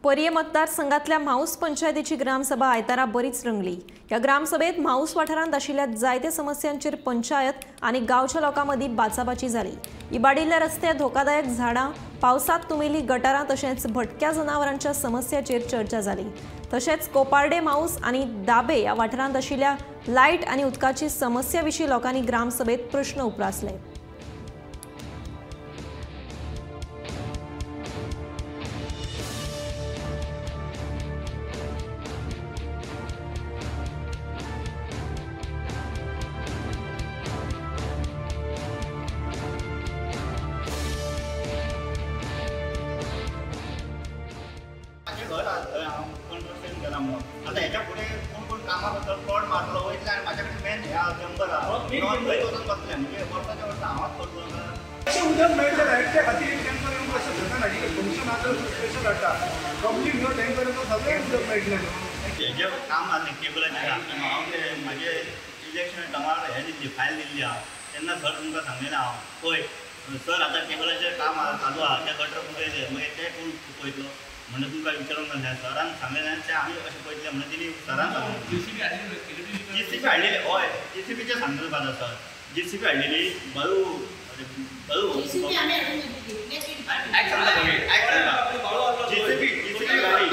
पर्ये मतदारसंघातल्या म्हाऊस पंचायतीची ग्रामसभा आयतारा बरीच रंगली। ह्या ग्रामसभेत म्हाऊस वाठारांत आशिल्ल्या जायत्या समस्यांचेर पंचायत आनी गांवच्या लोकां मदीं बाचाबाची जाली। इबाडिल्ले रस्ते, धोकादायक झाडां, पावसांत तुंबिल्ली गटारां तशेंच भटक्या जनावरांच्या समस्याचेर चर्चा जाली। तशेंच कोपार्डे, म्हाऊस आनी दाबे ह्या वाठारांत आशिल्ल्या लायट आनी उदकाची समस्या विशीं लोकांनी ग्रामसभेत प्रश्न उप्रासले। आता ह्याच्या पुढे कोण कोण कामाक वचत प्लॉट मारलो वयतले आनी म्हाज्या कडेन मेन ह्या जंगल आहा नॉन थंय वचून बसले म्हणजे वर्साच्या वर्सा हांवाच करतलो। अशें उदक मेळटलें लायट त्या खातीर एक टँकर येवन कशें सरकार हाडली फंक्शन आसा स्पेशल हाडटा पब्लीक न्हू टँकर येवन सगळें उदक मेळटलें न्हू। हेजें काम आसलें केबलाचें काम, हांव ते म्हाजे इलेक्शन टायमार हें दिल्ली फायल दिल्ली आहा तेन्ना सर तुमकां सांगलेलें हांव पळय सर आतां केबलाचें काम चालू आहा तें गटर फुटयलें मागीर तें कोण पळयतलो म्हणून तुमकां विचारूंक जाय सरान सांगलें तें आमी अशें पळयतलें म्हणून तेणी सरान सांगलें। जेसीबी हाडलेली हय, जेसीबीचें सांगता तुका आतां सर, जेसीबी हाडलेली बाळू बाळू आयक सांगता आयक सांगता जेसीबी जेसीबी गाडी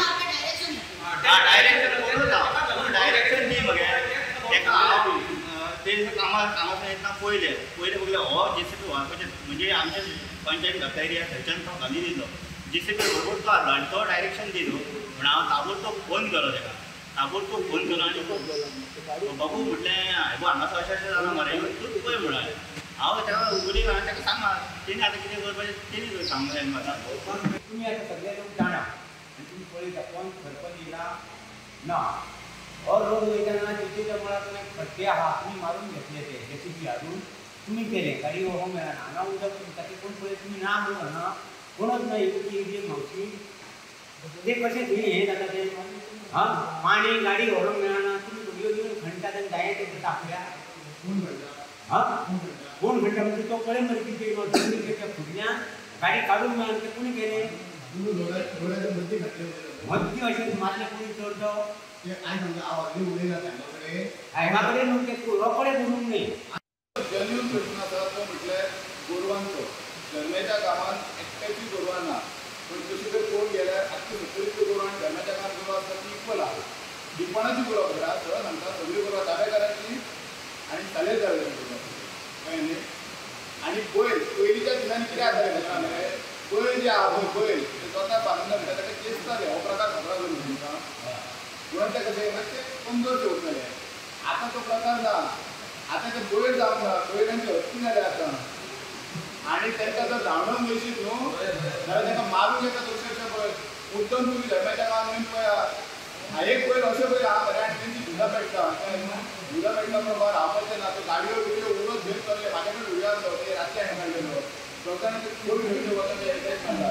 डायरेक्शन कोणूच डायरेक्शन न्ही मगे तेका हांव ते कामा कामासून येतना पयलें पयलें बघले हो जेसीबी व्हरपाचें म्हणजे आमच्या पंचायत घातला एरिया थंयच्यान तो घाली दिलो जेसीबी बरोबर तो हाडलो आनी तो डायरेक्शन दिलो म्हणून हांव ताबडतोब फोन केलो तेका, ताबडतोब फोन केलो आनी बाबू म्हटलें हांव हांगासर अशें अशें जालां मरे तूं पळय म्हळ्यार हांव तेका उलयलां आनी तेका सांगा तेणी आतां कितें करपाचें तेणी सांगलें म्हाका। तुमी आतां सगळे लोक जाणा आनी तुमी पळयता कोण सरपंच येयला ना हो लोक वयतना तेच्या मुळाक खड्डे आहा तुमी मारून घेतले ते जेसीबी हाडून तुमी केले गाडी वहोंक मेळना हांगा उदक तुमकां ते कोण पळय तुमी ना म्हणून हांगा कोणच ना एक म्हावशी ते कशें थंय हें जाता तें हां पाणी गाडी व्हरूंक मेळना तुमी घडयो घेवन खणटात आनी जाय ते तापल्या हां कोण खणटा म्हणजे तो पळय मरे कितें त्या फुडल्यान गाडी काडूंक मेळना तें कोणी केलें मद्दी अशें मारलें कोणी चड तो सायबा कडेन न्हू ते रोकडे करूंक न्ही। जेन्यून प्रश्न आसा तो म्हटल्यार गोरवांचो। धर्मेच्या गांवांत एकट्याची गोरवां ना, पूण तशी जर पळोवंक गेल्यार आजची 70 गोरवां आनी धर्माच्या गांवांत गोरवां आसता ती इक्वल आहा। दिपणाची गोरवां पळय सरळ सांगता सगळीं गोरवां दावेकारांची आनी सालेर दावेकारांची गोरवां कळ्ळें न्ही। आनी बैल पयलींच्या दिसांनी कितें जातालें खबर आहा मरे, बैल जे आहा पळय बैल ते स्वता बांदून म्हणटा ताका चेसताले हो प्रकार खबर आसा न्हू तुमकां, म्हणून ते कशें मातशें कमजोर उरताले। आतां तो प्रकार ना, आतां ते बैल जावंक ना, बैलांची हत्ती जाले आतां आनी तांकां जर धांवडोवंक वयशीत न्हू जाल्यार तांकां मारूंक येता अक्षरशा पळय। मुद्दम तुमी धर्माच्या गांवांत वयन पळया एक बैल अशें बैल आहा मरे आनी तेंची झुजां पेट्टा झुजां पेट्टा म्हणून रावपाचें ना, तो गाडयो बिडयो उलोच घेवन चल्ले म्हाज्या कडेन व्हिडियो आसलो ते रातचे हाणें काडलेलो लोकांनी ते कोण व्हिडियो वता ते सांगता।